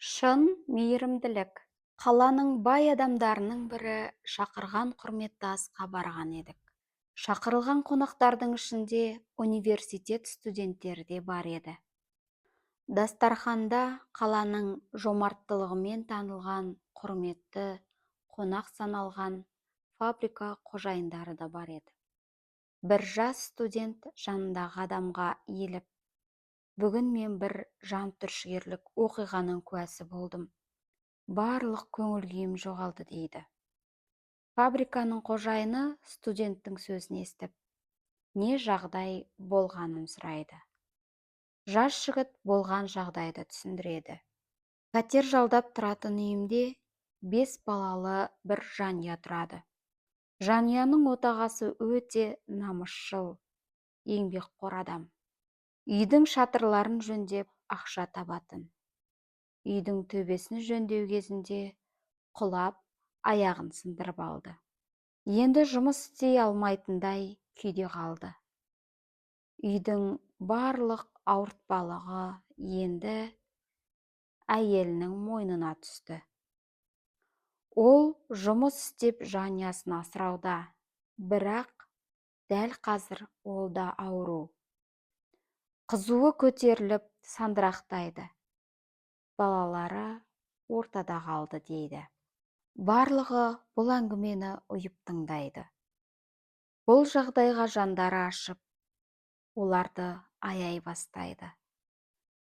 Шын мейірімділік. Қаланың бай адамдарының бірі шақырған құрметті асқа барған едік. Шақырылған қонақтардың ішінде университет студенттері де бар еді. Дастарханда қаланың жомарттылығымен танылған құрметті қонақ саналған фабрика қожайындары да бар еді. Бір жас студент жанындағы адамға иіліп: «Бүгін мен бір жан түршігерлік оқиғаның куәсі болдым. Барлық көңіл күйім жоғалды», – дейді. Фабриканың қожайыны студенттің сөзін естіп, не жағдай болғанын сұрайды. Жас жігіт болған жағдайды түсіндіреді. «Пәтер жалдап тұратын үйімде бес балалы бір жанұя тұрады. Жанұяның отағасы өте намысшыл, еңбекқор адам. Үйдің шатырларын жөндеп, ақша табатын. Үйдің төбесін жөндеу кезінде құлап, аяғын сындырып алды. Енді жұмыс істей алмайтындай күйде қалды. Үйдің барлық ауыртпалығы енді әйелінің мойнына түсті. Ол жұмыс істеп, жанұясын асырауда, бірақ дәл қазір ол да ауру. Қызуы көтеріліп, сандырақтайды. Балалары ортада қалды», – дейді. Барлығы бұл әңгімені ұйып тыңдайды. Бұл жағдайға жандары ашып, оларды аяй бастайды.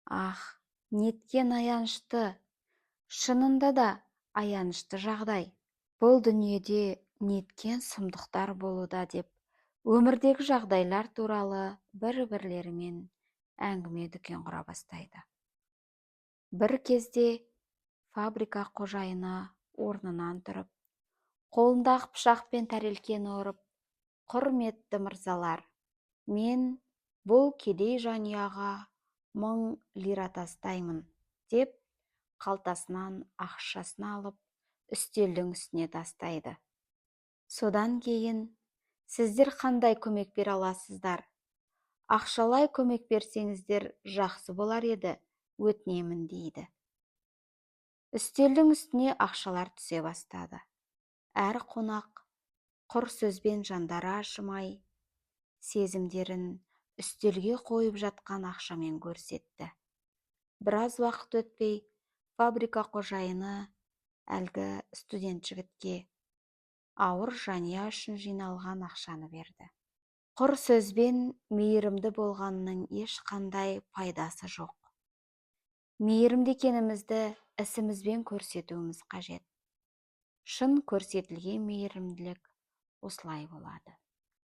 «Ах, неткен аянышты, шынында да аянышты жағдай! Бұл дүниеде неткен сұмдықтар болуда!» – деп, өмірдегі жағдайлар туралы бір бірлерімен әңгіме дүкен құра бастайды. Бір кезде фабрика қожайыны орнынан тұрып, қолындағы пышақпен тәрелкені ұрып: «Құрметті мырзалар, мен бұл кедей жанұяға 1000 лира тастаймын», – деп, қалтасынан ақшасын алып, үстелдің үстіне тастайды. Содан кейін: «Сіздер қандай көмек бере аласыздар? Ақшалай көмек берсеңіздер, жақсы болар еді, өтінемін», – дейді. Үстелдің үстіне ақшалар түсе бастады. Әр қонақ құр сөзбен жандары ашымай, сезімдерін үстелге қойып жатқан ақшамен көрсетті. Біраз уақыт өтпей, фабрика қожайыны әлгі студент жігітке ауыр жанұя үшін жиналған ақшаны берді. Құр сөзбен мейірімді болғанның ешқандай пайдасы жоқ. Мейірімді екенімізді ісімізбен көрсетуіміз қажет. Шын көрсетілген мейірімділік осылай болады.